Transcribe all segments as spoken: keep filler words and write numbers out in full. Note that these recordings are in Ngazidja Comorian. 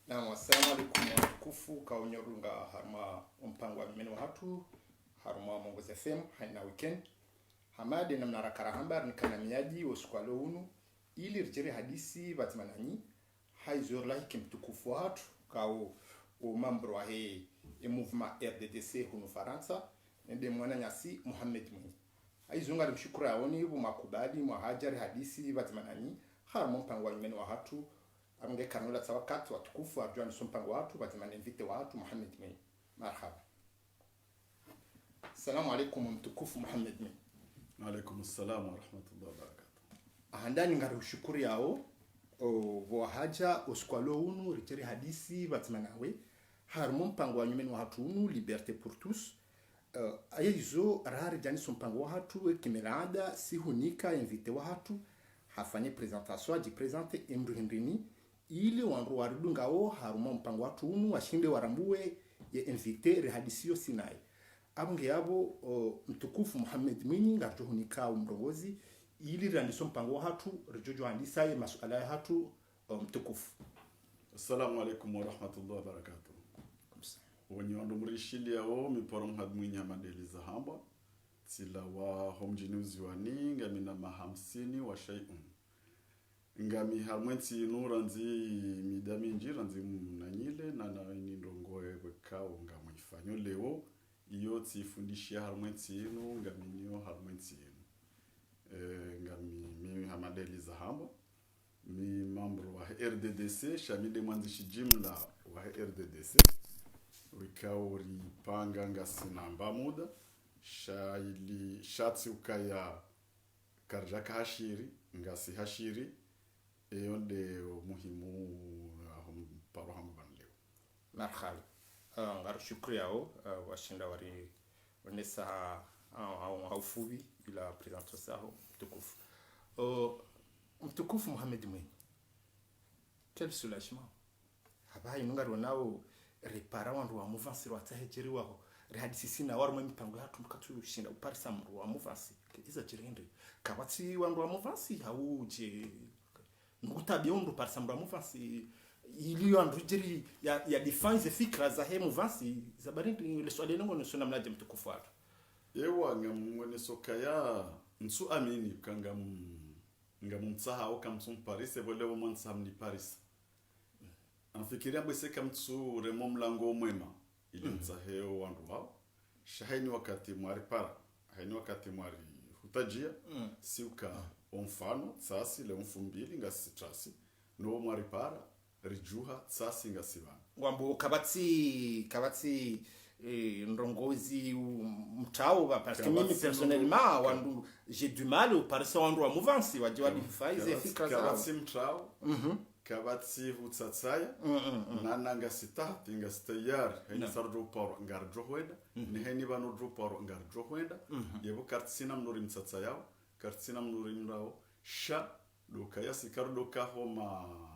Naam, assalamu alaikum watukufu, kaonyorunga harumwa ompango wa nyumeni wahatru, harumwa Mongozi F M, haina weekend. Hama de namna rakara hamba, rinikana miadi, osiku wa leo unu, ili ridjeri hadisi pvadzima nanyi, haizo rilahiki mtukufu wahatru, kao o membre wahe e mouvement R D D C hunu Farantsa, nde mwananyasi Mohamed Mwinyi. Haizo ngarimshukuru yaoni, pvo mwakubali, mwahadja rihadisi pvadzima nanyi, harumwa ompango wa nyumeni wahatru, amnge karinola tsa wakati watukufu, ardjo andisa ompango wahatru, pvadzima ne invité wahatru, Mohamed Mwinyi. Marhaba. Assalamu alaikum, mtukufu Mohamed Mwinyi. Wa alaikum salam wa rahmatullahi wa barakatuh. Handani ngarihushukuru yao, o, pvo wahadja, osiku wa leo unu, ridjeri hadisi pvadzima nawe, harumwa ompango wa nyumeni wahatru unu, Liberté pour tous. Eh, haizo, raha ridjo andisa ompango wahatru, e kama ila ada, si hunika invité wahatru, hafanye présentation, adji présente, e mndru hindrini, ili wandru waridungao harumwa ompango wahatru unu, washinde warambuwe ye invité rihadisiyo si naye. Apvo nge apvo, o, mtukufu Mohamed Mwinyi, ngaridjo hunika omrongozi, ili riandise ompango wahatru, ridjo djo andisa ye masuala yahatru, o, mtukufu. Assalamu alaikum wa rahmatullahi wa barakatuh. Wenyi wandru mrishiliyao, mi paro Mohamed Mwinyi hama de lizahambwa, tsilawa ho mdjini Uziwani, ngamina maha hamsini wa shay'un. Ngami harumwa entsi inu randzi mida mindji, randzi mnanyile, na, na ini ndrongoo yekao ngamwifanyo leo, iyo tsifundishiya harumwa entsi inu, ngami niyo harumwa entsi inu. Eh, ngami, mi hama de lizahambwa, mi membre wahe R D D C, sha mi de mwandzishi jimla wahe R D D C, wekao ripanga ngasina mba muda, sha ili, sha tsi ukaya karidjaka hashiri, ngasi hashiri, eyo nde omuhimu aho mparo hangu pvanu leo. Marhaba. Ah, ngarushukuru yao, ah, washinda wari onesa ha, ha, ha, ha ufupvi ila présentation yaho, mtukufu. Oh, mtukufu Mohamed Mwinyi. Quel soulagement. Hapvaha inu ngarionao, ripara wandru wa mouvance rwatsaha edjeri waho, rihadisi si nawo harumwa emipango yahatru, mndru katsushinda uparisa mndru wa mouvance. Ke iza djeri hindri. Kapvatsi wandru wa mouvance, hau dje, nukutabiya mndru uparisa mndru wa mouvance, ili wandru djeri ya, ya défendre ze fikira zahe mouvance, za bari hindri, le swali nongo ne sona mnadje mtukufu wahatru. Ewa, ngamwoneso kaya, ntsu amini, kanga m-, ngamumtsahao kamtsu mparise, pvo leo mwantsaha mniparisa. Namfikiri amba ise kamtsu rema omlango mwema, ili mtsahe owandru wao. Sha haini wakati mwaripara, haini wakati mwarihutadjiya, si uka omfano, tsasi, leo mfumbili, ngasi tsasi, no mwaripara, ridjuha, tsasi ngasi pvanu. Ngwambo kapvatsi, kapvatsi, eh, ndrongozi u-, mtrao pva, parce que mimi personnellement, wandru, j'ai du mal uparisa wandru wa mouvance, wadje wadéfendre ze fikira zawo. Kapvatsi mtrao, kapvatsi hutsatsaya, na, na ngasi tahti, ngasi tayari, haini sa ridjo parwa, ngaridjo hwenda, ne haini pvanu ridjo parwa, ngaridjo hwenda, yepvo karitsina mndru rimtsatsayao, karitsina mndru rimrao, sha, ndo kaya si karidjo ka homa,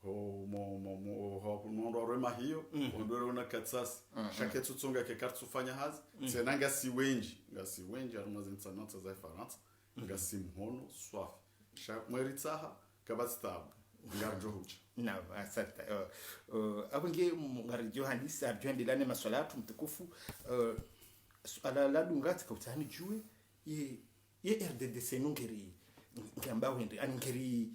ho, mo, mo, mo, ho, ho, mo, ndo arwe mahiyo, ondwele ona katsasi. Sha ketsutsonga ke karitsufanya hazi, tsena ngasi wendji, ngasi wendji, harumwa zintsanantsa za Farantsa, ngasi mhono, swafi. Sha mweritsaha, kapvatsi tabu, ngaridjo hudja. Naam, asante. Eh, eh, apvo nge, m-, ngaridjo handisa, ridjo hendelea ne maswala yahatru mtukufu. Eh, suala la dunga tsika utsaha nidjuwe, ye, ye R D D C inu ngeri, ngamba hindri, ani ngeri,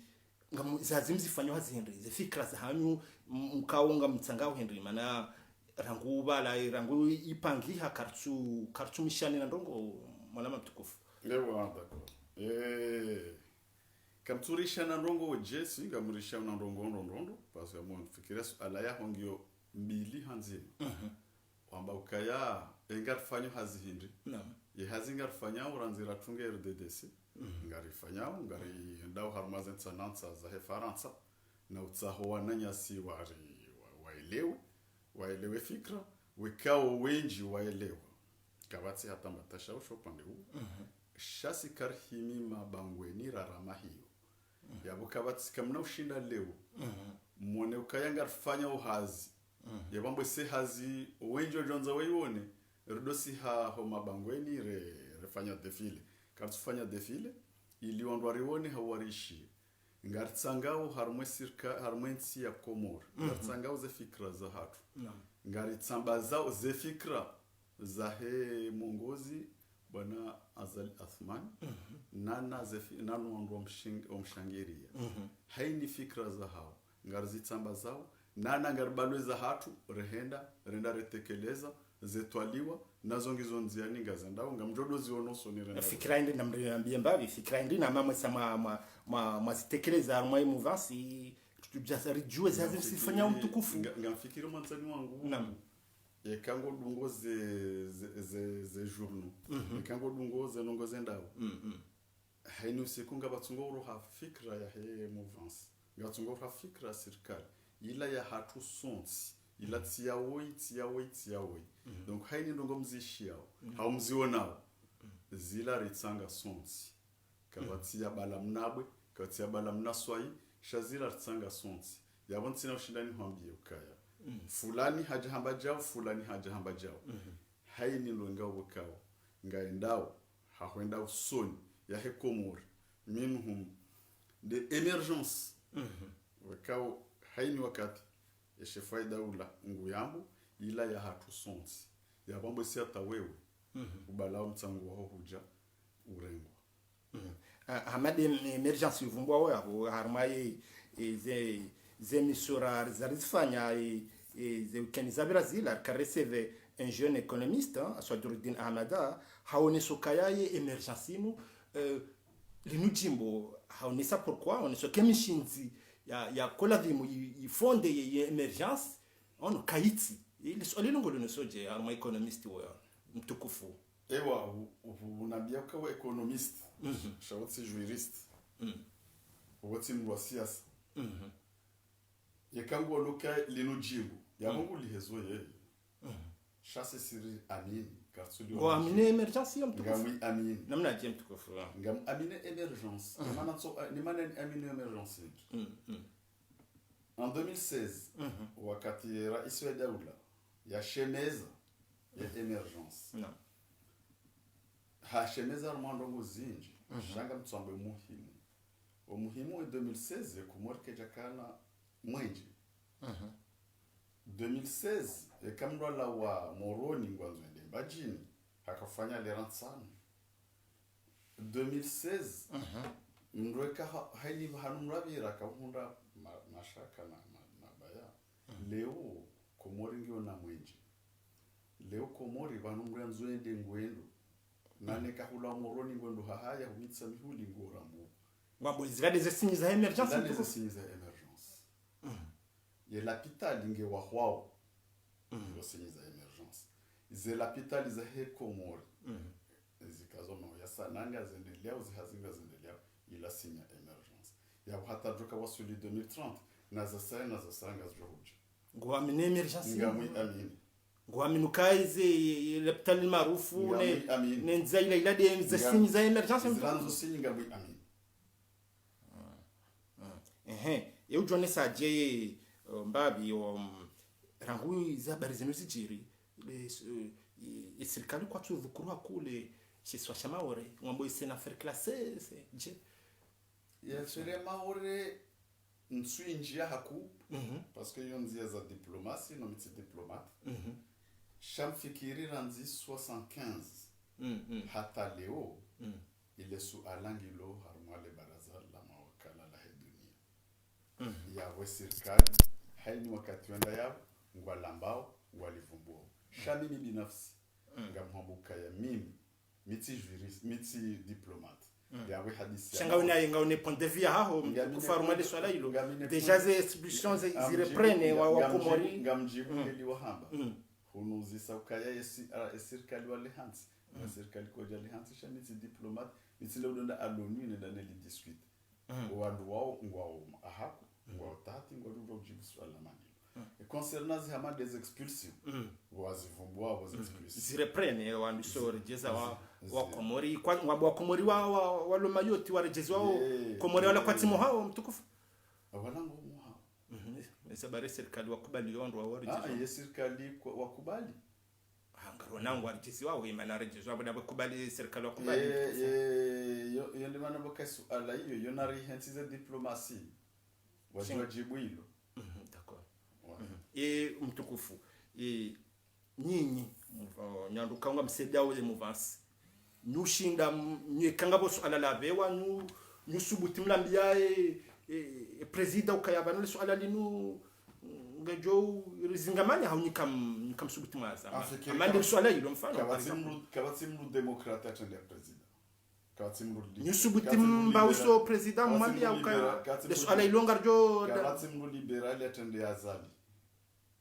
ngamu-, zazi mzifanyao hazi hindri, ze fikira zahanyu, m-, mkao ngamtsangao hindri, mana rangu pvala, rangu ipangiha karitsu, karitsu mishani na ndrongo, mwanama mtukufu. Ewa, d'accord. Eh, kamtsurisha na ndrongo, je, si, ngamrisha na ndrongo, ndrongo, ndrongo, parce que mwa fikira suala yaho ngiyo mbili ha ndzima. Wamba ukaya, e ngarifanyao hazi hindri. Naam. Ye hazi ngarifanyao randzi ratunge R D D C. Ngarifanyao, ngariendao harumwa zentsanantsa zahe Farantsa. Na utsaho wananyasi wari, wa, waelewe, waelewe fikira, wekao wendji waelewa. Kapvatsi hata mbatasha usho upande huu. Sha si karihimi mabangweni rarama hiyo. Yapvo kapvatsi kamna ushinda leo. Mwone ukaya ngarifanyao hazi. Yapvo ambwe se hazi wendji wadjwandza waiwone. Rido si ha ho mabangweni re, refanya défilé. Karitsufanya défilé, ili wandru wariwone hau warishiye. Ngaritsangao harumwa sirika, harumwa ntsi ya Komori. Ngaritsangao ze fikira zahatru. Ngaritsambazao ze fikira zahe mongozi bwana Azali Assoumani, nana ze fi-, nano wandru wamshing-, wamshangiria. Haini fikira zahao ngarizitsambazao, nana ngaribalwe zahatru, rehenda, renda retekeleza, zetwaliwa, nazo ngizo ndziani ngazendao, ngamdjo ndo ziono usoni renda. Fikira indri namriambie mbapvi, fikira indri namamwesa mwa, mwa, mwa, mwazitekeleza harumwa ye mouvance, ridjuwe zazi msifanya mtukufu. Nga-, ngamfikiri mwandzani wangu. Naam. Yeka ngodungo ze, ze, ze, ze journaux. Yeka ngodungo ze ndrongoo zendao. Haini usiku ngapvatsungo uroha fikira yahe mouvance. Ngapvatsungo uroha fikira sirikali. Ila yahatru sontsi. Ila tsi ya woyi, tsi ya woyi, tsi ya woyi. Donc, haini ndrongoo mzishiao. Hau mzionao. Zila ritsanga sontsi. Kapvatsi ya bala mnabwe, kapvatsi ya bala mnaswayi, sha zila ritsanga sontsi. Yapvo ntsina ushindani hwambie ukaya. Fulani hadja hamba djao, fulani hadja hamba djao. Haini ndrongoo ukao. Ngaendao, hahwenda usoni, yahe Komori. Minhum de émergence. Wakao, haini wakati, ye shefu wa daula, nguyambo, ila yahatru sontsi. Yapvo mbwe si hata wewe, ubalao mtsango waho hudja, urengwa. Ah, Hamada, em-, émergence ivumbuwao yapvo, harumwa ye, e, ze, ze misora zarizifanya, e, e, ze weekend zapvira zila, rika recevoir un jeune économiste, hein, Aswadouridine Hamada, haonesa ukaya ye émergence inu, eh, linu djimbo, haonesa pourquoi, haonesa ke mishindzi ya, ya kola pvimu i, i fondé ye, ye émergence, ono kayitsi. Ili so-, linu ngolionesao dje, harumwa économiste woyo, mtukufu. Ewa, u-, u-, unambia uka wa économiste, sha wo tsi juriste. Wo tsi mndru wa siasa. Yeka nguono uka linu djimbo, yapvo ngulihezo yeye. Sha si siri amini, kartsuli. Ngo amini émergence yo mtukufu. Ngamwi amini. Namnadje mtukufu. Ngam amini émergence. Ni mana tso, ni mana ni amini émergence. En deux mille seize, wakati raisi wa daula, yashemeza, ya émergence. Naam. Hashemeza harumwa ndrongoo zindji, sha ngamtsuambe muhimu. O muhimu we deux mille seize, Komori kayidjakana mwenje. Deux mille seize, eka mndru alawa Moroni ngwandzo ende Mbadjini, hakafanya lera ntsanu. Deux mille seize, mndru eka ha-, haini hanu mrapvira kahundra ma-, mashaka na, na, na baya. Leo, Komori ngiyo na mwenje. Leo Komori, pvanu mndru yandzo ende ngwendo. Nane kahula Moroni ngwendo hahaya, humitsa mihuli ngo rambu. Ngwambo zila nde ze signe za émergence. Zila nde ze signe za émergence. Ye lapitali nge wahwao. Ngo signe za émergence. Ze lapitali zahe Komori. Zikazo mao ya sananga zendeleao, zihazi ngazendeleao. Ila signe ya émergence. Yapvo hata djoka wasuli deux mille trente. Na zasaya, na zasaya ngazidjo hudja. Ngo amini émergence. Ngamwi amini. Ngo amini uka ize, e, e, lapitali maarufu, ne, ngamwi amini, ne ndzia ila ila nde ze signe za émergence. Zila ndzo signe ngamwi amini. Ehe, ye udjonesa dje, e, mbapvi, o, mm, rangu ze habari zinu zidjiri, le, e, e, sirikali kwatsu dhukuru hakuu le shisiwa sha Maore, ngwambo ise na affaire classée, se, dje. Ye affaire Maore, ntswindji ya hakuu, parce que yo ndzia za diplomasi, no mi tsi diplomate. Sha mfikiri randzi soixante-quinze. Hata leo, ile suala ngilo harumwa le baraza la mawakala lahe dunia. Yapvo sirikali, haini wakati wenda yapvo, ngwalambao, ngwalivumbuo. Sha mimi binafsi, ngamhwambo ukaya mimi, mi tsi juriste, mi tsi diplomate. Yapvo hadisi ya sha ngawe na, ngawe ne point de vue yahaho, mtukufu, harumwa le suala ilo. Déjà ze expulsions zi, zi reprennent wa, wa Komori. Ngamdjibu ngeli wahamba. Hunuzisa ukaya ye si-, a, ye sirikali wale hantsi. Ye sirikali kodja le hantsi, sha mi tsi diplomate, mi tsi le udonda à l'ONU nende neli discuter. Wandru wao ngwao ahaku, ngwao tati, ngwao udjuwa udjibu suala manilo. E concernant zi hama des expulsions, wazivumbua, wa expulsions. Zi reprennent, e, wandru so redjeza wa, wa Komori, kwa, wa, wa Komori wa, wa, wa lo Mayotte, waredjeza wao Komori wala kwatsi mo hawo, mtukufu. Wala ngo mo hawo. Esa bari sirikali wakubali yo wandru wa, waredjeza. Ah, ye sirikali kwa, wakubali. Ngarona ngwaredjeziwa, we mana redjeziwa, bo dapvo kubali, serikali wakubali. Ye, ye, yo, yo ndi mana pvoka suala iyo, yo nari hentsi ze diplomasi. Wazi wadjibu ilo. Mhm, d'accord. Wa. Mhm. E, mtukufu, e, nyinyi, mv-, o, nyi ndo kanga msaidiao ye mouvance. Nyi ushinda, m-, nyi kanga pvo suala la pvewa, nyi, nyi usubuti mlambiya, e, e, e, président ukaya pvanu le suala linu, ngedjo rizingamanya hau nyi kam-, nyi kamsubuti mwaza. Afikiri ama ndi kaba-, suala ilo mfano, par exemple. Kapvatsi mdru, kapvatsi mdru démocrate atrende ya président. Kapvatsi mdru li-, nyi usubuti kapvatsi mdru mbauso libéral, président kapvatsi mwambiya mdru ukaya, libéral, kapvatsi le mdru suala li-, ilo ngaridjo da-, kapvatsi mdru libéral atrende ya Azali.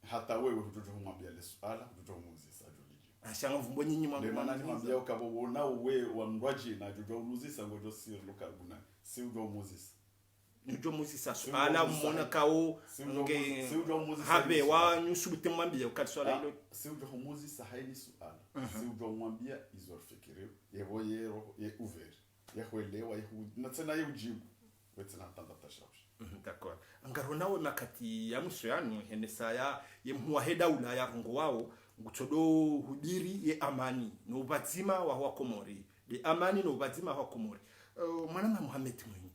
Hata wewe hutsodjo humwambiya le suala, hutsodjo humuzisa djo lidjo. Asha ngamvumbo nyinyi mwa-, nde mana mwa-, nimwambiya ukapvo wona uwe wa mdru wadjina, djo djo uluzisa ngodjo siri lo karibuna. Si udjo umuzisa. Nyi udjo muzisa suala, umona kao nge habe wa nyi usubuti mwambiya ukaya le suala ilo. Si udjo humuzisa hayini suala. Si udjo mwambiya izo rifikiriyo, ye pvo ye roho, ye ouvert, ye hwelewa, ye hu-, na tsena ye udjibu. We tsena tanda tashawishi. Mhm, d'accord. Ngarona we makati ya mwiso yanu, hene saya ye mhuu wahe daula ya rongoao, ngutsodo hubiri ye amani, no upvadzima wa, wa Komori. Ye amani no upvadzima wa Komori. Eh, mwanama Mohamed Mwinyi.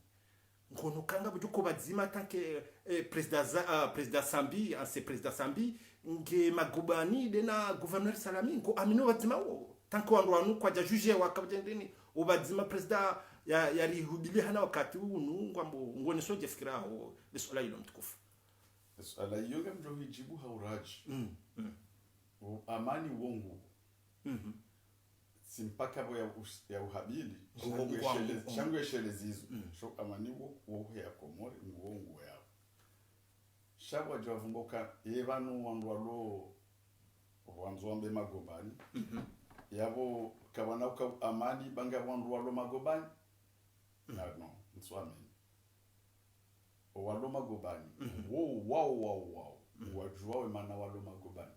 Ngono kanga pvo djuko pvadzima tant que, eh, président Za-, ah, président Sambi, ancien président Sambi, nge magobani nde na gouverneur Salami, ngo amini pvadzima wo. Tant que wandru wanu kwadja juger wakapvadja ndeni, o pvadzima président ya, ya rihubili hana wakati unu, ngwambo, ngone sodje fikira ho, le suala ilo mtukufu. Le suala iyo ngamdjo hidjibu ha uradji. Mm, mm. O amani wo ngu. Mhm. Si mpaka pvo ya us-, ya uhabili. Ngo, shangu ngo, eshele-, ngo. Shangu eshelezi izo. Mm. Sho amani wo, wo uhe ya Komori, nguwo nguwo yapvo. Sha pvwadja vumbuka, ye pvanu wandru walo, wandzo wambe magobani. Mhm. Yapvo kapvana uka amani, ba nga wandru walo magobani. Mm. Na, no, ntsuamini. Owalo magobani. Mhm. Wo, wao, wao, wao. Mhm. Wadjuwa we mana walo magobani.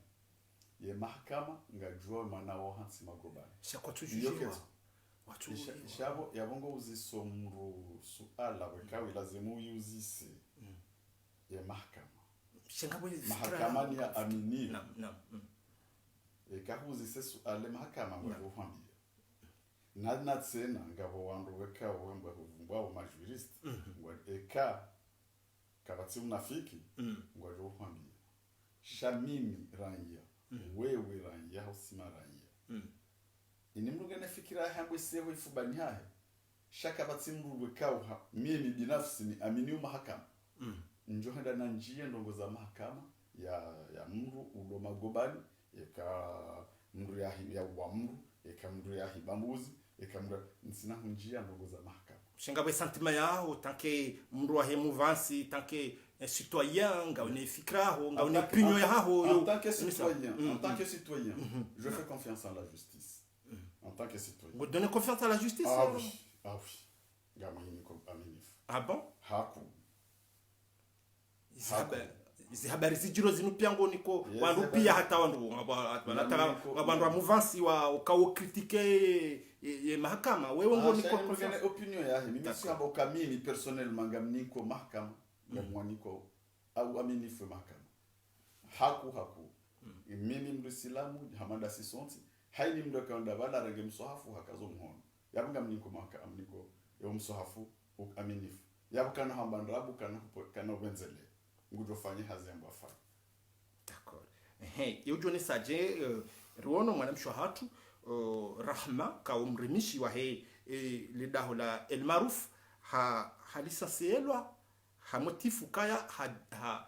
Ye mahakama, ngadjuwa we mana wao hantsi magobani. Sha kwatsu iyo jugewa. Ketso. Watsu isha, jugewa. Isha pvo, yapvo ngo uziso mdru suala, weka we lazimu uyuzise. Mm. Ye mahakama. Sha ngapvo ye fikira. Mahakama ni ya amini. Naam, naam. Mm. Eka huzise suala mahakama, naam, ngwadjo hwambiya. Na, na tsena, ngapvo wandru weka wemba huvumbwa wo majuriste. Mhm. Ngwa eka, kapvatsi unafiki, mm, ngwadjo hwambiya. Sha mimi raiya, mm, wewe raiya, hau sima raiya. Mm. Ini mdru ngena fikira yahe hambwe seho ifubani hahe. Sha kapvatsi mdru weka uha, mimi binafsi ni amini u mahakama. Mm. Ndjo henda na ndjiye ndrongo za mahakama ya, ya mdru ulo magobani, eka mdru yahi-, yauwa mdru, eka mdru yahiba mbuzi, eka mdru, ntsina hundjiya ndrongo za mahakama. Sha ngapvo sentiment yaho, tant que mdru wahe mouvance, tant que, eh, citoyen, ngauna fikira yaho, ngauna opinion yaho, en tant que citoyen, en tant que citoyen, je fais confiance en la justice. Mm. En tant que citoyen. Vous donnez confiance à la justice, euh ? Ah oui, ah oui. Ngamwiniko aminifu. Ah bon ? Haku. Izi haba-, izi habari zidjiro zinu piya ngoniko, wandru piya hata wandru, ngapvo, ngapvo, ngapvo wandru wa mouvance wa, uka wo critiquer ye, ye, ye mahakama. Wewe ngoniko confiance. Ah, sha ngena opinion yahe. Mimi si hamba uka mimi personnellement ngamniko mahakama. Mm. Ngamwaniko au aminifu mahakama. Haku, haku. Mm. Mimi mdru silamu, hama nda si sontsi. Hayini mdru aka nda pvala renge mswahafu hakazo mhono. Yapvo ngamniko mahaka-, amniko, yo mswahafu, u aminifu. Yapvo kana hamba ndrabo, kana hupo-, kana upvendzelea. Ngudjo fanya hazi yambwa fanya. D'accord. Ehe, yo udjo nesa dje, eh, riwono mwanamshe wahatru, eh, Rahma, kao mrimishi wahe, eh, le daho la El Maarouf, ha, ha licencielwa, ha motif ukaya ha, ha,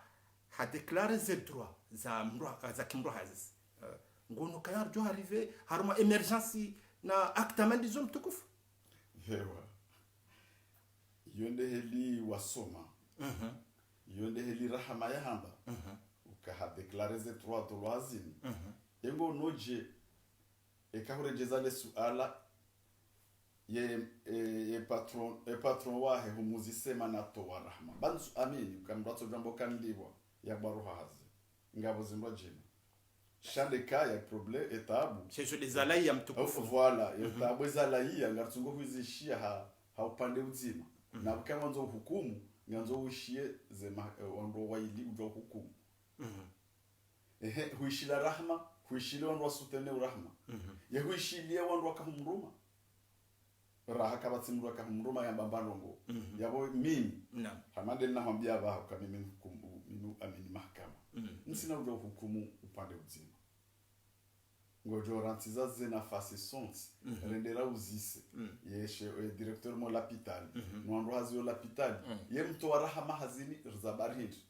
ha déclarer ze droit za mdru, za kimdru hazi. Eh, ngono kaya ridjo arriver harumwa émergence na acte amani zo mtukufu. Ewa. Iyo nde heli wasoma. Mhm. Iyo nde heli Rahama yahamba. Mhm. Uka ha déclarer ze droit de l'homme. Mhm. Engo nodje, eka huredjeza le suala, ye, e, ye patron, e patron wahe humuzise mana towa Rahma. Ba ntsu amini, uka mdru atsodjwamba uka nlipvwa, ya bwaruha hazi. Ngapvo zindru djina. Sha nde kaya problème, e tabu. Sha izo nde zalawa mtukufu. Au, voilà, e tabu ezalawa, ngaritsungo huzishiya ha, ha upande udzima. Mhm. Na uka ngandzo uhukumu, ngandzo ushiye ze ma, e, wandru wayili udjuwa uhukumu. Mhm. Ehe, huishila Rahma, Huishiliya wandru wa soutenir Rahma. Ye huishiliya wandru wakahumruma. Raha kapvatsi mndru wakahumruma yamba mba ndrongo. Yapvo mimi. Naam. Hama nde nahwambiya pvaho ka mimi hukumu, mimi amini mahakama. Ntsina udja uhukumu upande udzima. Ngodjo rantsiza ze nafasi sontsi, rendera uzise. Ye she, e, directeur mo lapitali. No wandru hazi yo lapitali. Ye mtowa Rahma hazini, rizabari hindri.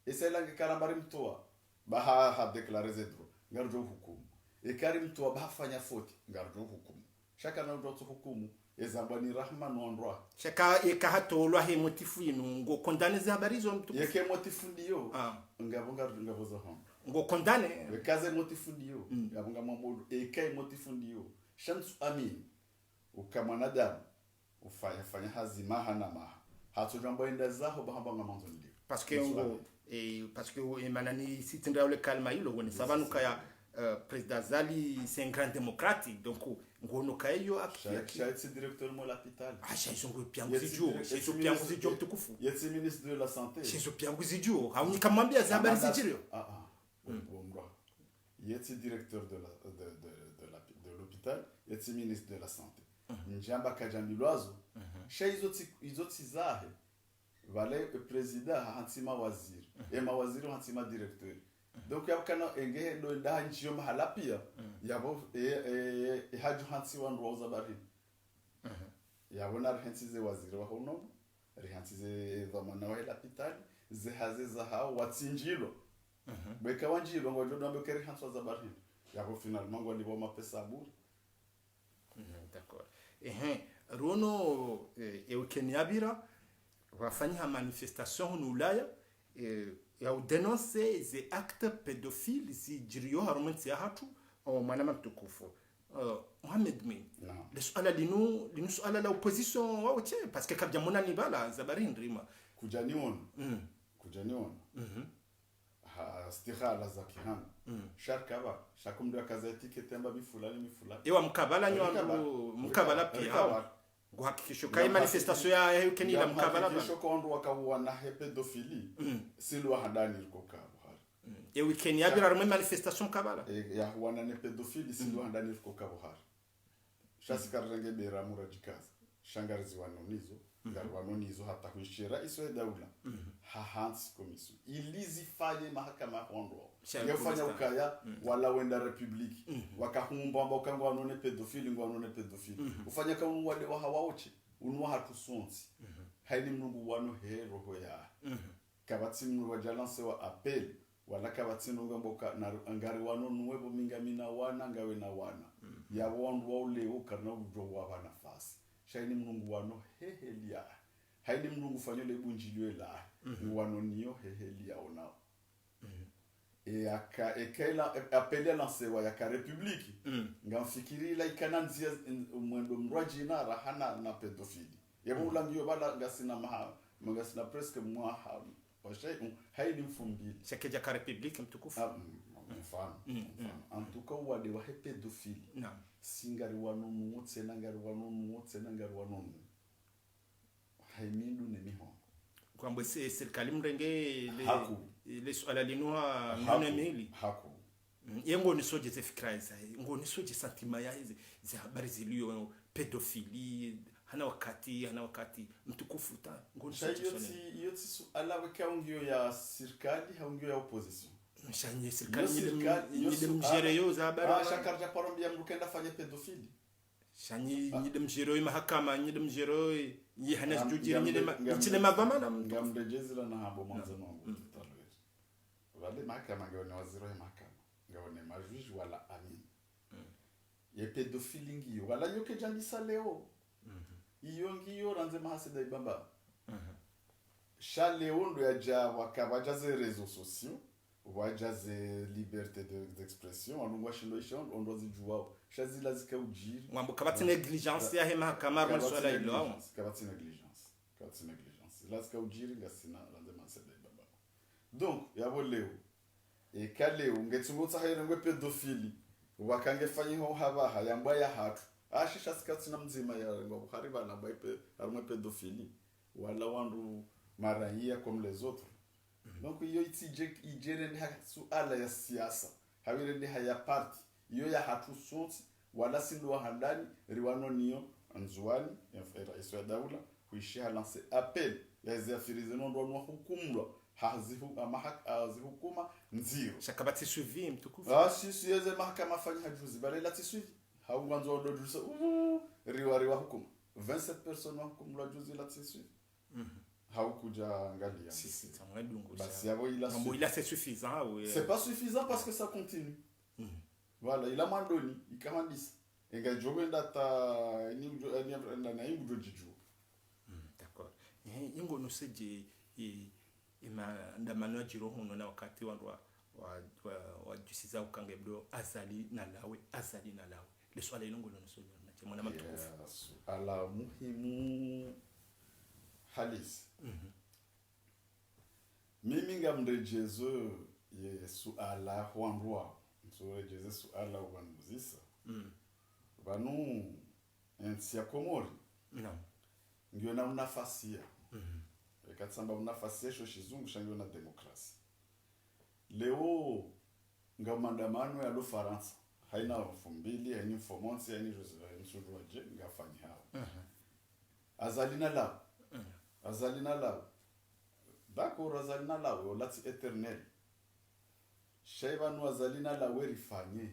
Esa ila nge karamba rimtowa, ba ha, ha déclarer ze droit. Ngarudjo uhukumu. Eka rimtowa, ba hafanya faute. Ngarudjo uhukumu. Sha kana udjo tsu hukumu. Eza mbwa ni Rahma no wandru wahe. Sha eka hatolwa he motif inu, ngo condamné ze habari zo mtukufu. Yeke motif ndiyo. Ah. Ngapvo nga, ngapvo za hamba. Ngo condamné. Eka ze motif ndiyo. Ngapvo ngamwambo, eka ye motif ndiyo. Sha ntsu amini. Uka mwanadamu. Ufanya, fanya hazi maha na maha. Hatsodjamba enda zaho ba hamba ngamandzo ndiyo. Parce que ngo, eh, parce que, eh, mana ni sitindra yole kalima ilo, wone sababu kaya, euh, président Azali, c'est un grand démocrate, donc, ngono kaya yo aki, sha, aki. Sha tsi directeur mo lapitali. Ah, sha izo ngo piya nguzidjo, sha izo piya nguzidjo mtukufu. Ye tsi ministre de la santé. Sha izo piya nguzidjo. Haunika mwambiya ze habari zidjiriyo. Ah, ah. Wo mdru. Ye tsi directeur de la, de, de, de la, de l'hôpital, ye tsi ministre de la santé. Ndjamba kadjambilwa zo. Sha izo tsi, izo tsi zahe. Pvale, e, président hahantsi mawaziri. E mawaziri hahantsi ma directeur. Donc, yapvo kana enge ndo nda handjiyo mahala piya. Yapvo, e, e, e, hadjo hantsi wandru wa uzabari. Yapvo na rihantsi ze waziri wa hono, rihantsi ze dhwamana wa he lapitali, ze hazi zahao, watsindjilwa. Beka wandjilwa, ngwadjo dwambe ke rihantsi wazabari. Yapvo finalement ngwalipvwa mapesa bure. D'accord. Ehe, rono, eh, e weekend yapvira, pvafanyiha manifestation hunu Ulaya, eh, ya udénoncer ze actes pédophiles zidjiriyo harumwa entsi yahatru, o mwanama mtukufu. Eh, Mohamed Mwinyi. Naam. Le suala linu, linu suala la opposition wawo she, parce que kapvadja mona ni pvala, zabari ndrima. Kudjaniona. Kudjaniona. Ha, stikhala za kihana. Sha rikapvala, sha kumdru akaza étiquette amba mi fulani, mi fulani. Ewa mkapvala nyo, mkapvala piya hawo. Ngo hakikisho ka ye manifestation ya, ya weekend ila mkapvala. Hakikisho ka wandru wakauwana he pédophilie. Si ndo wa handani riko ka buhari. E weekend yapvira harumwa manifestation mkapvala. E, ya huwana ne pédophilie, si ndo wa handani riko ka buhari. Sha si karirenge bera muradjikaza. Sha ngariziwano nizo. Ngariwano nizo hata huishira iso ye daula. Hahantsi commission. Ili zifanye mahakama ya hondro. Sha ngefanya ukaya, wala wenda République. Wakahumba amba uka ngwano ne pédophile, ngwano ne pédophile. Ufanya ka unu wade wahawa wontsi, unu wahatru sontsi. Haini Mngu wano he roho ya. Kapvatsi mndru wadja lancer wa appel, wala kapvatsi mndru ngamba uka, na, ngariwano nuwe pvo mi ngami na wana, ngawe na wana. Yapvo wandru wa uleo karina udjo wapva nafasi. Sha haini Mngu wano he heli ya. Haini Mngu fanyo le bundjilio la. Ngwano niyo he heli ya onao. E yaka, eka ila, e, appel ya lancer wa yaka République. Ngamfikiri ila ikana ndzia, n-, mwendo mrwadjina rahana na pédophile. Yapvo ulangiyo pvala ngasina maha, ngasina presque mwaha, washe, um, haini mfumbili. Sha kedjaka République mtukufu. Ah, mm, mfano, mfano. En tout cas, wade wa he pédophile. Naam. Si ngariwano nuwo tsena, ngariwano nuwo tsena, ngariwano nuwo. Haimindru ne mihono. Kwamba se-, serikali mrenge le, le suala linu ha mihili. Haku. Ye ngonisodje ze fikira za, ngonisodje sentiment ya ze, ze habari zilio pédophile, hana wakati, hana wakati, mtukufu ta, ngonisodje. Sha iyo tsi, iyo tsi suala weka ungiyo ya serikali, ha ungiyo ya opposition. Sha nyi serikali, nyi de mdjere yo za habari. Ah, sha karidja paro mbiya mndru kenda fanye pédophile. Sha nyi, nyi de mdjero ye mahakama, nyi de mdjero ye, nyi hana zidjudjiri, nyi de ma-, nyi tsi ne madhwamana mtu. Ngamdedjezila na hamba mwandzani wangu tout à l'heure. Pvale mahakama ngawone waziri wa mahakama, ngawone majuge wala amini. Ye pédophile ngiyo, wala yo kedjandisa leo. Iyo ngiyo randzi maha Said Aibaba. Sha leo ndo yadja waka pvwadja ze réseaux sociaux, pvwadja ze liberté de, d'expression, wandru ngwashindo isha, wandru wazidjuwao. Sha zila zika udjiri. Ngwambo kapvatsi négligence ya he mahakama, kapvatsi négligence, kapvatsi négligence. Kapvatsi négligence. Zila zika udjiri, ngasina, randzi maha Said Aibaba. Donc, yapvo leo. Eka leo, ngetsungo tsaha irengwe pédophile. Waka ngefanyiho hapvaha, yambwa ya hatru. Ashisha si katsina mdzima yarengwa buhari pvala amba ipe, harumwa pédophile. Wala wandru maraiya comme les autres. Donc, iyo itsidje, idjere nde ha suala ya siasa. Hawire nde haya parti iyo ya hatru sontsi, wala si ndo wa handani, riwano niyo, Ndzuwani, ya mfera iso ya daula, huishi ha lancer appel, ya eze affaire zinu ndo wanu wahukumlwa, ha zihu-, ha mahak-, ha zihukuma, ndziro. Sha kapvatsi suivi, mtukufu. Ah, si, si, eze mahakama fanyi ha juzi, bale la tsi suivi. Hau wandzo ndo juzi, uh, riwa, riwa hukuma. Vingt-sept personnes wahukumlwa juzi la tsi suivi. Hau kudja angalia. Si, si, ça m'a donc. Basi yabo ila. Mambo ila, c'est suffisant, oui. C'est pas suffisant parce que ça continue. Voilà, ila mwandoni, ikahandisa. Enga djo hwenda ta, ni udjo, ni enda na ingu djo djidjuwa. D'accord. Eh, ingo no sedje, eh, ema, ndamano ya djiro hunu na wakati wandru wa, wa, wa, wa jusiza ukanga mdo Azali na lawe, Azali na lawe. Le swala ilo ngo no sodjo na che mwana mtukufu. Ya, suala muhimu halisi. Mimi ngamredjezo ye suala hwandru wao. Ntsuredjeze suala uwanuzisa. Pvanu, entsi ya Komori. Naam. Ngiyo na unafasiya. Eka tsamba unafasiya sho shizungu sha ngiyo na demokrasi. Leo, nga mandamano yalo Farantsa. Haina mfumbili, haina mfomontsi, haina juzi, haina msudru wadje, ngafanyihao. Azali na lawe. Azali na lawe. D'accord, Azali na lawe, ola tsi éternel. Sha ipvanu Azali na lawe rifanye.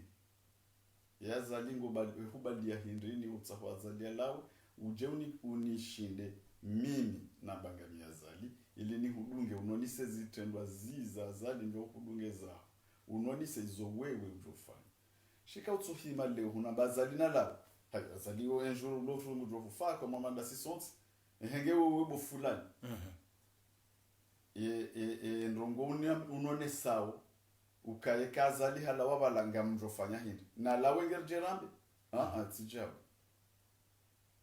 Ya Azali ngo bali, hubali ya hindrini utsaho Azali ya lawe, udje uni-, unishinde mimi na bangami Azali, ili nihudunge, unonise zitrendwa zi za Azali ndo hudunge zaho. Unonise izo wewe udjofanya. Shika utsuhima leo, huna mba Azali na lawe. Hayi, Azali yo enjuru lo fungu djo hufa, kwa mwamanda si sontsi. Ehenge wewe bo fulani. E, e, e, ndrongo uni-, unonesao, ukaye ka Azali halawa pvala ngamdjofanya hindri. Na lawe ngerdjerambe? Ah, ah, tsi djabu.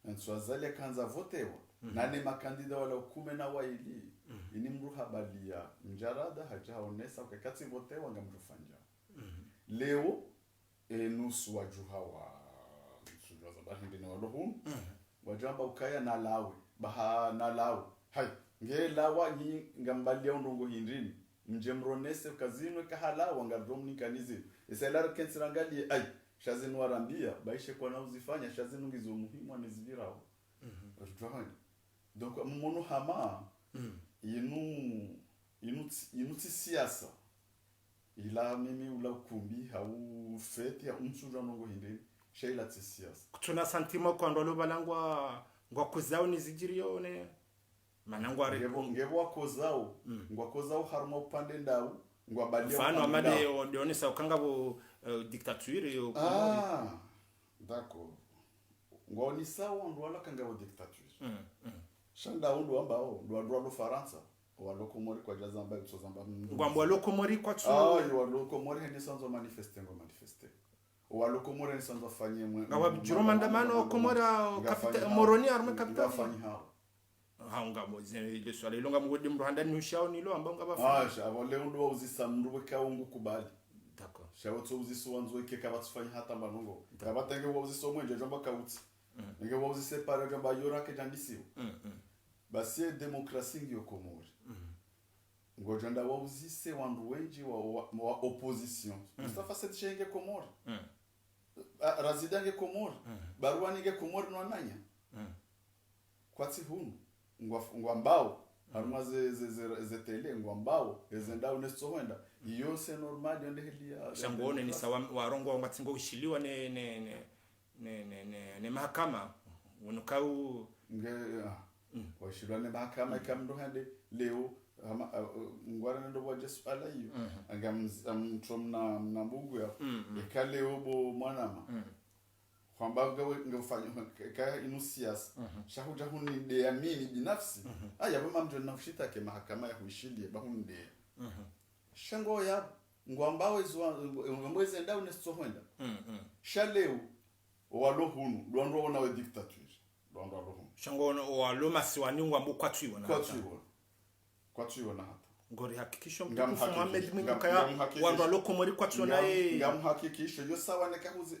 Entsu Azali yakandza votewa. Nane makandida wala ukume na waili. Ini mdru habaliya mdjarada, hadja haonesa, ukaye katsi votewa ngamdjofanya. Leo, e nusu wadjuha wa, sudjuwa zamba hindri ni walo hunu. Wadjamba ukaya na lawe, baha na lawe. Hayi, nge lawa nyi ngambaliya undrongo hindrini. Mdje mronese uka zinu eka halawa ngardjo mnikanize. Esa ila rikentsi rangaliye, ayi, sha zinu warambiya, baishe kwana uzifanya, sha zinu ngizo muhimu ane zipvirao. Wadjuwa hani. Donc, mumono hama, inu, inu tsi, inu tsi siasa. Ila mimi ula ukumbi, hau feti, hau ntsudjuwa ndrongo hindrini, sha ila tsi siasa. Kutsuna sentiment kwa ndo lo pvala ngwa, ngwa kozao ni zidjiriyo ne. Mana ngwa re- Ngepvo, ngepvo wakozao, ngwakozao harumwa upande ndau, ngwabaliya mfano upande amade ndau. O, de onesa ukanga pvo, eh, dictature yo. Ah, d'accord. Ngwaonisao ndo wala kanga pvo dictature. Sha ndao ndo ambao, ndo wandru walo Farantsa, walo Komori kwadja zamba, itso zamba mndru. Ngwambo walo Komori kwatsu. Ah, yo walo Komori hene sanzo manifeste, ngo manifeste. Walo Komori hene sanzo fanye mwe. Ngapvo djiro mandamano wa Komori, kapita-, Moroni, harumwa kapitali. Ngafanyihao. Ha, ngapvo, ze, le swala ilo ngamgodi mdru handani ushao nilo, amba ngapvo. Ah, sha, apvo leo ndo wauzisa mndru weka ungu kubali. D'accord. Sha wotso uzisa wandzo ike kapvatsi fanya hata mbanongo. D'accord. Kapvatenge wauzisa omwenje, djamba kautsi. Nge wauzise pare, djamba yora ke djandisiwa. Basi ye demokrasi ngiyo Komori. Ngodjanda wauzise wandru wendji wa, wa, wa opposition. Mustafa Said Sheikh nge Komori. A, Razida nge Komori. Barwani nge Komori no wananya. Kwatsi hunu. Ngwa, ngwambao. Harumwa ze, ze, ze, ze tele, ngwambao. Eze ndau nestso hwenda. Iyo c'est normal, yo nde heli ya, sha ya ngone ni demokrasi. Sawa, warongowa ngwatsi ngo ushiliwa ne, ne, ne, ne, ne, ne, ne mahakama, wonukau. Nge, ah. Washilwa ne mahakama, ika mndru hande, leo, hama, ah, ah, ngwara nendo pvwadje suala iyo. Anga mz-, am-, mtso mna, mna mbugu ya. Ika leo bo mwanama. Hwamba ngawe, ngawe ufanya, ka inu siasa. Sha hudja hunideya mimi binafsi. Aya, bo mamdjo na hushitake mahakama ya huishiliye, ba hunideya. Sha ngo ya, ngwambao izo, ngwambao eze ndau nestso hwenda. Sha leo, walo hunu, ndo wandru waona we dictature. Ndo wandru walo hunu. Sha ngo ono, walo masiwani ngwambo kwatsu iwona. Kwatsu iwona. Kwatsu iwona hata. Ngori hakikisho mtukufu Mohamed Mwinyi ukaya wandru walo Komori kwatsu iwona ye. Ngamhakikisho, yo sawa neka huzi.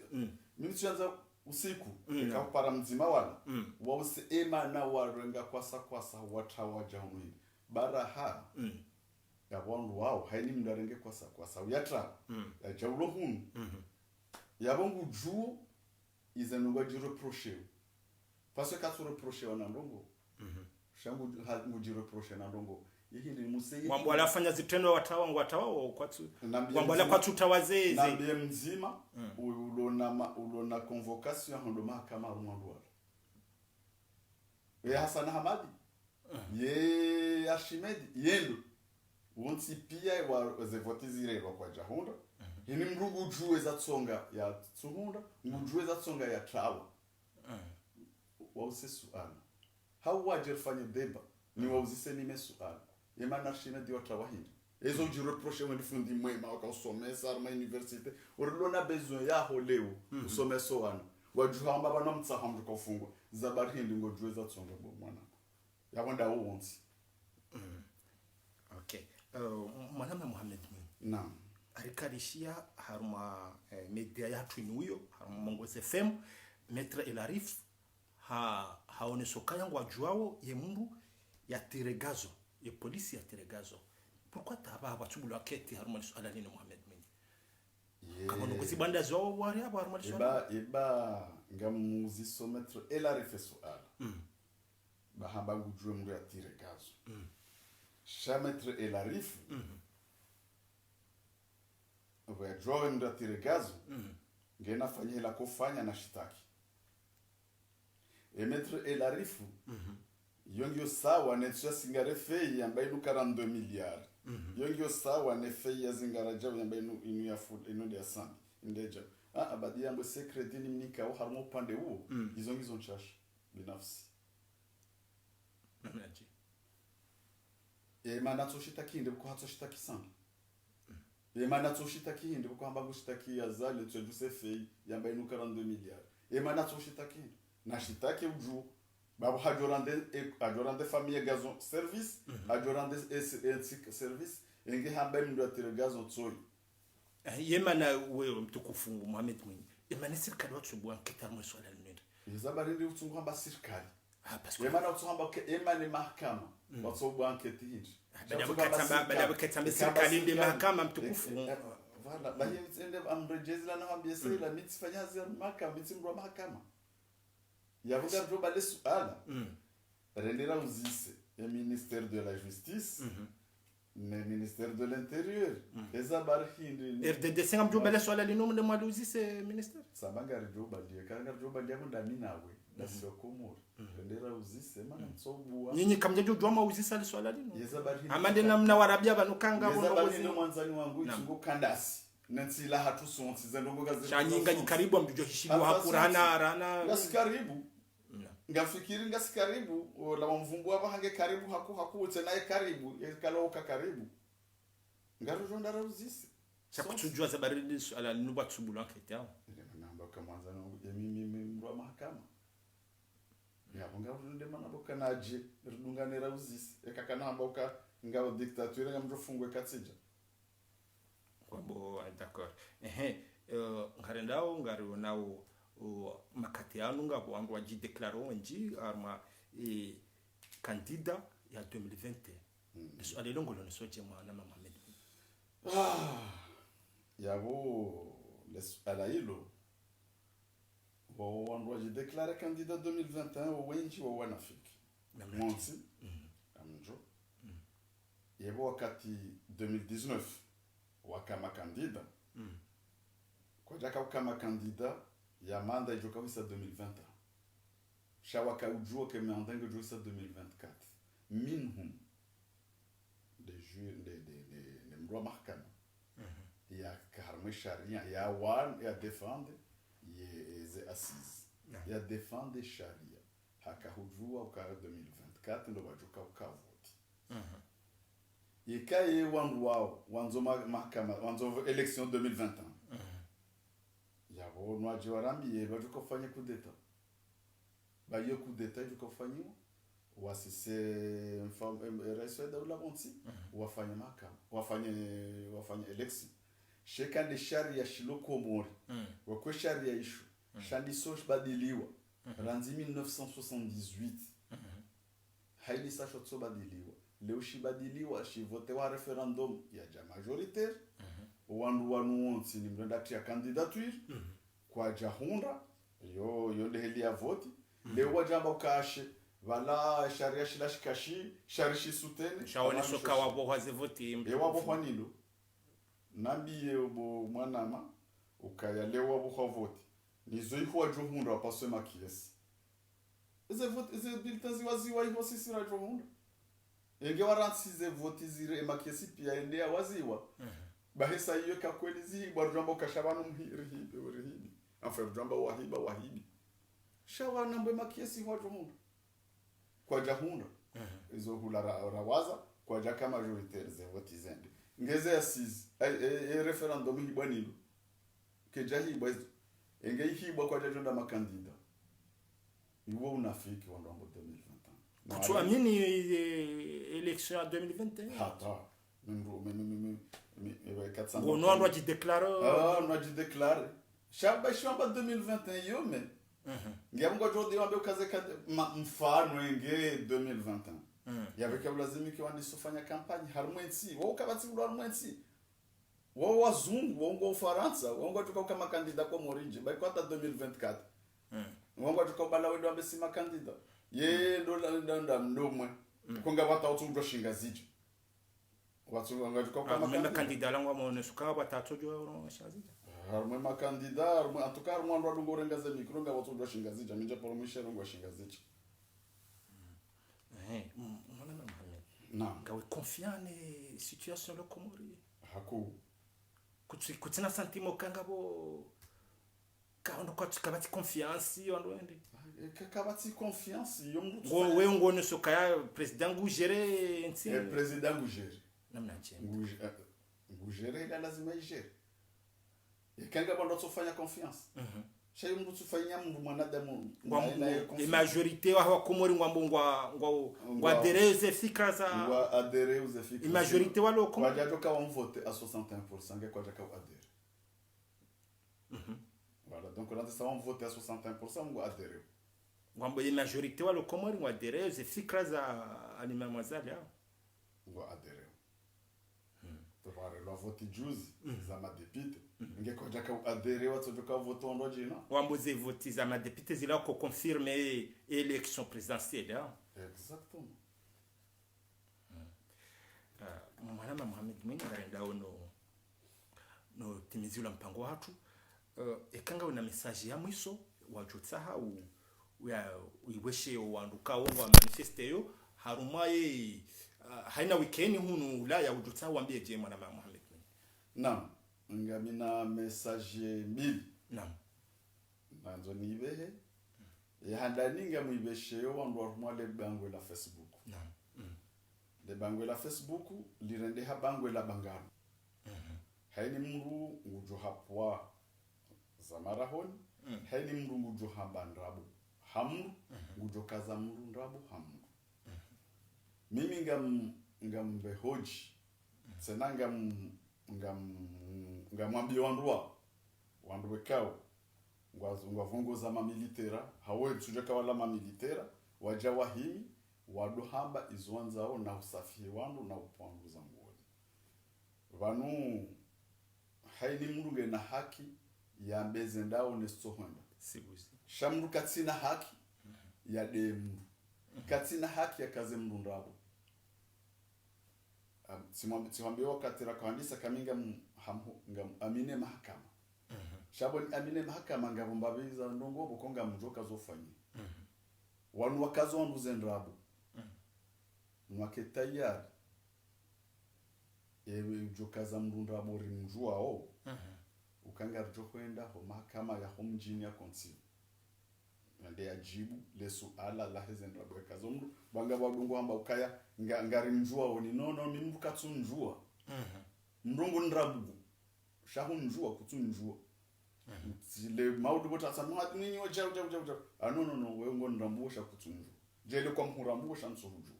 Mimi tsiandza usiku, neka hupara mdzima wala. Wause emana warenga kwasa kwasa, watra wadja hunu hini. Baraha. Yapvo wandru wao, haini mndru arenge kwasa, kwasa, uyatrawa. Mm. Yadja ulo hunu. Mhm. Yapvo ngudjuo, ize ndrongoo djireprocheo. Parce que katsureprochewa na ndrongoo. Mhm. Sha ngu, ha, ngudjireproche na ndrongoo. Yehindri museye. Wambwala afanya zitrendwa watrawa, ngwatrawa, wo kwatsu. Nambiye wambwala mdzima, kwatsu trawa ze, ze. Nambiye mdzima, mm, ulona ma, ulona convocation ya hondo mahakama harumwa ndrwala. Ye Hassan Hamadi. Mm. Ye Archimède, yendo. Wontsi pia wa, ze voti zirerwa kwadjahundra. Mhm. Hini mndru ngudjuo eza tsonga yatsuhundra, ngudjuo eza tsonga yatrawa. Mm. Wause suala. Hau wadje rifanye débat, ni wauzise ni me suala. Ye mana Archimède watrawa hindri. Ezo udjireproche wendi fundi mwema waka usomesa harumwa université. Urilona besoin yaho leo, mhm, usomeso wana. Wadjuha wamba pvanu mtsaha mndru kofungwa. Za bari hindri ngodjuo eza tsonga bo mwana. Yapvo nda wontsi. Mm. Okay. Eh, mwanama Mohamed Mwinyi. Naam. Arikalishia harumwa, eh, média yahatru inu iyo, harumwa Mongozi F M, Maître El Arif, ha, haoneso kaya ngwadjuao ye mndru yatire gazo, ye polisi yatire gazo. Pourquoi taba watsubula enquête harumwa li suala linu Mohamed Mwinyi? Ye. Kama nukuzi banda zao wari aba harumwa li suala. Eba, eba, ngamuziso Maître El Arif suala. Mm. Ba hamba ngudjuo mndru yatire gazo. Mm. Sha Maître El Arif. Mhm. Pvo yadjuao mndru yatire gazo. Mhm. Ngena fanya hela kofanya na shitaki. E Maître El Arif. Mhm. Yo ngiyo sawa ne ntsu ya singare fei yamba inu quarante-deux milliards. Mhm. Yo ngiyo sawa ne fei ya zingara djau yamba inu, inu ya fu, inu nde ya sambi, inde djau. Ah, abadi yambo se crédit ni mnika wo harumwa upande uwo. Mm. Izo ngizo ntsashi, binafsi. Namnadje? E mana tsoshitaki hindri, pvoko hatsoshitaki sambi. E mana tsoshitaki hindri, pvoko hamba ngushitaki Azali, tso djuse fei yamba inu quarante-deux milliards. E mana tsoshitaki hindri. Na shitaki udjuo. Babo hadjo rendre, e, hadjo rendre famille gazo service, mhm, hadjo rendre e, e, e, service, enge hamba mndru yatire gazo tsoyi. Eh, ye mana we mtukufu ngu Mohamed Mwinyi. Ye mana sirikali watsubua enquête harumwa li suala linu hindri. Ye za bari hindri utsungu hamba sirikali. Ah, parce que ye mana utsu hamba ke, ye mana mahakama, mm, watsubua enquête hindri. Ah, baada ya wakati amba, baada ya wakati amba sirikali nde mahakama mtukufu. Eh, eh, voilà. Ba hiyo ende amredjezi la na hambia sela, mi tsifanya hazi ya mahakama, mi tsi mndru wa mahakama. Yapvo ngaridjo bale suala. Mm. Rendera uzise, e Ministère de la Justice, mhm, ne Ministère de l'Intérieur. Mm. Eza bari hindri ni R D D C ngamdjo bale suala linu mnde mwali uzise ministère. Samba ngaridjo bale, ka ngaridjo bale yapvo ndami nawe, nda, mhm, si wa Komori. Mhm. Rendera uzise, mana, mhm, mtsobua. Nyinyi kamdjadjo djua mwauzisa li suala linu. Yeza bari hindri. Ama nde namna warabia pvanu kanga. Yeza bari hindri mwandzani wangu, naam, itsungo kandasi. Nentsi la hatru sontsi, ze ndrongoo ngazi. Sha nyi nganyi karibu, amdjudjo hishiliwa haku rana, rana. Ngasi karibu. Naam. Ngafikiri ngasi karibu, ola wamvumbua pvaha nge karibu, haku, haku, utse naye karibu, ye kalo uka karibu. Ngarudjo ndara uzise. Sha kutsudjua za bari li suala linu pvwatsubula enquête yao. Ile mana hamba ka mwandzani wangu, ye mi, mi, mi, mndru wa mahakama. Yapvo ngarudjo nde mana pvoka nadje, ridungane ra uzise. Eka kana hamba uka ngao dictature ngamdjo fungwe katsidja. Kwabo, ah, d'accord. Ehe, eh, ngarendao, ngarionao, o, makati yanu ngapvo wandru wadjidéclaré wendji, harumwa, eh, candidat ya deux mille vingt et un. Mm. Le suala ilo ngolionesao dje mwanama Mohamed? Ah, yapvo, le suala ilo, wo wandru wadjidéclaré candidat deux mille vingt et un, wo wendji wo wanafiki. Namna. Montsi, mhm, amdjo. Mhm. Yepvo wakati deux mille dix-neuf, waka makandida. Mhm. Kwadjaka uka makandida, ya manda idjoka hwisa deux mille vingt et un. Sha waka udjua ke manda ngedjo hwisa deux mille vingt-quatre. Minhum. Nde ju-, nde, nde, nde, nde mndru wa mahakama. Mhm. Yaka harumwa sharia, ya wan-, ya défendre, ye, ze assises. Naam. Ya défendre sharia. Haka hudjua uka deux mille vingt-quatre ndo wadjoka uka vote. Mhm. Yeka ye wandru wao, wandzo ma-, mahakama, wandzo élection deux mille vingt et un. Mhm. Yapvo nwadje warambiye, wadjoka ufanye coup d'État. Ba iyo coup d'État idjoka ufanyiwa, wasise mfa-, em, rais wa daula pvontsi, mhm, wafanye mahakama, wafanye, wafanye élection. Sha eka nde sharia shilo Komori, mhm, wakwe sharia isho, mhm, sha ndiso shibadiliwa, mhm, randzi mille neuf cent soixante-dix-huit. Mhm. Haili sa shotso badiliwa. leo shibadiliwa, shivotewa référendum yadja majoritaire, wandru wanu wontsi ni mndru enda tria candidature, kwadja hundra, yo, yo nde heli ya voti. Leo wadjamba ukaya she, pvala sharia shila shikashi, shari shi soutenir, shawoneso ka wapvohwa ze voti. E wapvohwa nilo. Nambiye bo mwanama, ukaya leo wapvohwa voti. Nizo iho wadjo hundra wapaswe makiesi. Eze voti, eze bulletin ziwaziwa iho sisi radjo hundra. Enge warantsi ze voti zire emakiesi pia ende yawaziwa. Bahesa iyo ka kweli zihibwa, rudjamba ukasha pvanu mhi-, rihibi, rihibi. Enfin, rudjamba wahiba, wahibi. Sha wanambwe makiesi iho wadjo hundra. Kwadja hundra. Izo hula ra-, rawaza, kwadja ka majoritaire ze voti zende. Ngeze ya sisi, e, e, e référendum hibwa nilo. Kedja hibwa izo. Enge ihibwa kwadja djonda makandida. Iwo unafiki wandru wambo deux mille vingt et un. Kutsu amini, e, élection ya deux mille vingt et un. Hata. Mndru, mi, mi, mi, mi, mi, mi, mi, quatre cents. Ngono wandru wadjidéclare. Ah, wandru wadjidéclare. Shamba shamba deux mille vingt et un yo, mais. Ngiya mngu djodi wambe ukaze kade, ma, mfano enge deux mille vingt et un. Yaveka ulazimike wandisa ufanya campagne, harumwa entsi. Wo ukapvatsi ula harumwa entsi. Wo wazungu, wo ngwa Ufarantsa, wo ngwadjoka uka makandida Komori ndje, ba iko hata deux mille vingt-quatre. Wo ngwadjoka ubala wendo wambe si makandida. Ye, ndo la, ndo, ndo, ndo mwe. Konga wata utsu udjwa Shingazidja. Watsu ngwadjoka uka makandida. Makandida la ngwa mwoneso ka wata utsu udjwa Shingazidja. Harumwa makandida, harumwa, en tout cas, harumwa ndo wadungo renga ze micro nga watsu udjwa Shingazidja, mindja paro mwishe renga Shingazidja. Eh, m-, mwanama Mohamed. Naam. Ngawe confiant ne situation lo Komori? Haku. Kutsi, kutsina sentiment ka ngapvo, ka wandru kwatsi, kapvatsi confiance, wandru wende. Eh, ka, kapvatsi confiance, yo mndru. Ngo, we ngoneso kaya président ngu gérer entsi. Eh, président ngu gérer. Namna ndje. Ngu gé-, eh, ngu gérer, ila lazima i gérer. Eka ngapvo wandru watsofanya confiance. Sha yo mndru tsufanya mndru mwanadamu, ngwa, naye, naye confiance. E majorité wa, wa Komori ngwambo ngwa, ngwa, ngwa adhérer ze fikra za. Ngwa adhérer ze fikra. E majorité wa lo Komori. Kwadjadjoka wamvote à soixante et un pour cent, nge kwadjaka adhérer. Voilà, donc, là, ça, wamvote à soixante et un pour cent, ngwa adhérer. Ngwambo e majorité wa lo Komori ngwa adhérer ze fikra za Imam Azali, ah. Ngwa adhérer. Tupare lwa voti juzi, za madéputé. Nge kwadjaka adhérer, watsodjoka vote wandru wadjina. Wambo ze voti za madéputé zila ko confirmer élection présidentielle, ah. Exactement. Ah, mwanama Mohamed Mwinyi, ngarendao no, no timizi ula mpango hatru. Eh, eka ngawe na message ya mwiso, wadjotsaha u, ya, uiweshe o wandru kao ngwa manifeste yo, harumwa ye, ah, haina weekend hunu Ulaya, udjotsaha wambie dje mwanama Mohamed Mwinyi? Naam, ngamina message mbili. Naam. Nandzo niibehe. Ya handani ngamwibesheyo wandru warumwa le bangwe la Facebook. Naam. Le bangwe la Facebook lirendeha bangwe la bangano. Haini mndru ngudjo hapvwa za marahoni, haini mndru ngudjo hamba ndrabo ha mndru, ngudjo kaza mndru ndrabo ha mndru. Mimi ngam-, ngambehodji, tsena ngam-, ngam-, ngamwambie wandru wa, wandru wekao, ngwa, ngwavongoza mamilitera, hawe tsudja kawala mamilitera, wadja wahimi, wado hamba izo wandzao na usafihi wandru na upvwa wandru za nguoni. Pvanu, haini mndru ngena haki yambe ze ndao ne zitsohwenda. Sha mndru katsina haki yadeye mndru. Katsina haki yakaze mndru ndrabo. Am, tsimwambi-, tsimwambie wakati raka handisa kami ngam-, hamhu-, ngam-, amine mahakama. Sha bo ni amine mahakama ngapvo mbapvi za ndrongoo pvoko ngamdjo kazo fanye. Wanu wakazo wandru ze ndrabo. Nwake tayari. Ewe udjo kaza mndru ndrabo rimdjuao. Uka ngaridjo hwenda ho mahakama ya ho mdjini ya Kontsihu. Nde yadjibu le suala lahe ze ndrabo yakazo mndru. Banga wadungo hamba ukaya nga, ngarimdjuao ni no, no, ni mndru katsundjua. Mndru ngu ndrabo. Sha hundjua kutsundjua. Zile maudu bota sa mwati ninyi wa djau, djau, djau, djau. Ah, no, no, no, we ngo ndrabo sha kutsundjua. Djele kwa mhurambo sha ntsohudjua.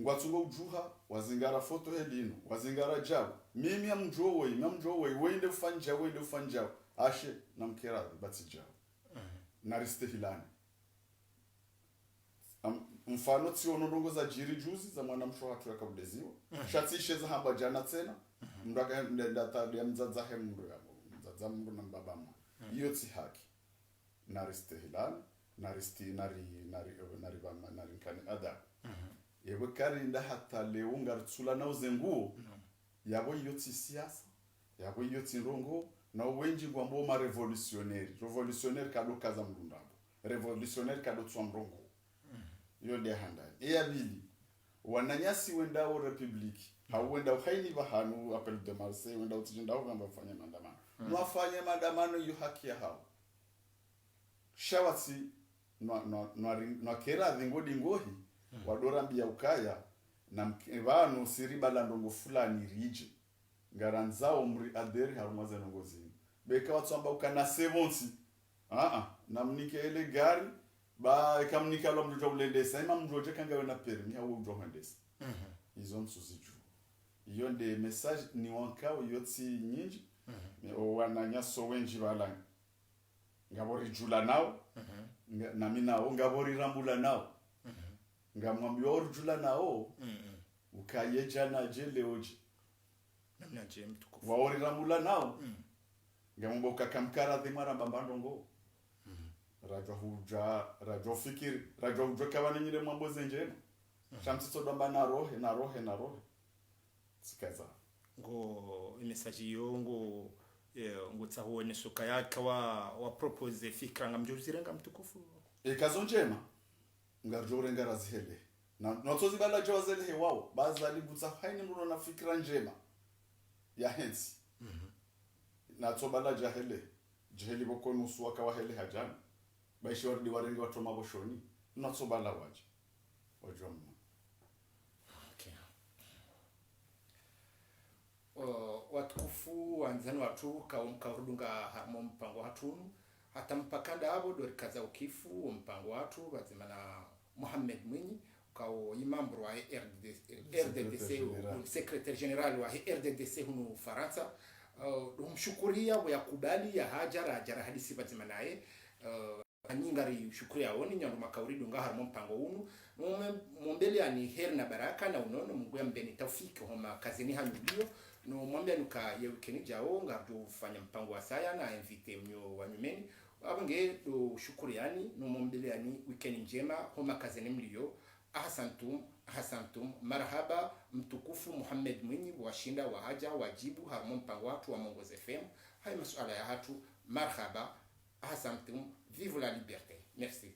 Ngwatsungo udjuha, wazingara foto he linu, wazingara djau. Mimi amdjuo wei, mi amdjuo wei, wende ufanye djau, wende ufanye djau. Ashe, namkeradhi, batsi djau. Naristehilane. Am-, Mfano, tsiono ndrongoo zadjiri juzi za mwana mshe wahatru yakaudeziwa. Sha tsishe zahambwa djana tsena. Mndru aka-, nde-, nda ta-, nde mdzadze he mndru ya, mdzadze mndru na mbaba mwa. Iyo tsi haki. Nari stehilani, nari sti-, nari, nari, nari vama-, nari nkani adabu. Yewe kari nda hata leo ngaritsula na uzenguo. Yapvo iyo tsi siasa, yapvo iyo tsi ndrongoo, na wendji ngwambao ma révolutionnaire. Révolutionnaire kado kaza mndru ndrabo. Révolutionnaire kado tsua ndrongoo. Iyo nde handani. Eya pvili, wananyasi wendao République, hau wendao haini pvahanu, Appel de Marseille, wendao tsidjindao ngamba fanya maandamano. Nwafanye maandamano, iyo haki yahao. Sha watsi, nwa, nwa, nwa, nwa kera dhingo dingohi, wadorambia ukaya, na mke-, pvanu siribala ndrongoo fulani ridje. Ngarandzao mri adhérer harumwa ze ndrongoo zinu. Beka watsuamba ukana sevontsi. Aa, na mnike ele gari, ba eka mnika lwa mndru dja ulendesa, ima mndru dje kangawena permis, hau udjo hwendesa. Izo ntsuzidjuo. Iyo nde message niwankao iyo tsi nyindji, mais o wananyasi wendji pvala. Ngapvo ridjula nao, nga-, nami nao, ngapvo rirambula nao. Ngamwambio ridjula nao, ukaye djana dje leo dje. Namna dje mtukufu. Wao rirambula nao. Ngamwambio uka kamkara dhi mwaramba mba ndrongoo. Radjwa hudja, radjwa fikiri, radjwa hudja kavana nyire mwambo ze ndjema. Sha mtsitso damba na rohe, na rohe, na rohe. Tsikaza. Ngo, e message iyo ngo, eh, ngo tsaho wene suka yaka wa, wa propose fikra ngamdjo zirenga mtukufu. Eka zo ndjema, ngaridjo urenga razihele. Na, na tsozi bala djo wazele hewao, baza li gutsa haini mndru na fikra ndjema. Ya hentsi. Na tso bala dja hele, djiheli pvoko nusu waka wahele hadjana. Baishi warudi warenge watoma pvoshoni, na tso bala wadje. Wadjua mno. Okay. O, watukufu, wandzani watru, kao mkaurudunga harumwa mpango watru unu. Hata mpaka ndapvo ndo rikaza ukifu, o mpango watru, pvadzima na Mohamed Mwinyi, kao i membre wa R D D, R D D C, secrétaire général. Secrétaire général wa R D D C hunu Farantsa. Uh, humshukuria pvo yakubali yahadja radja rahadisi pvadzima naye. Uh, Anyi ngari shukuri yaoni, nyi ndo makaurudunga harumwa mpango unu. No mwe-, mwombeleani heri na baraka na unono, Mungu ya mbeni taufiki homa kazini hanyu mlio. No mwambiani uka ye wikeni djao, ngarudjo fanya mpango wa saya na invité mnyo wa nyumeni. Apvo nge ndo shukuriani, no mwombeleani wikeni ndjema homa kazini mlio. Ahsantum, ahsantum, marahaba, mtukufu Mohamed Mwinyi, washinda wahadja wadjibu harumwa mpango watru wa Mongozi F M. Hayi masuala yahatru, marahaba, ahsantum, vive la liberté. Merci.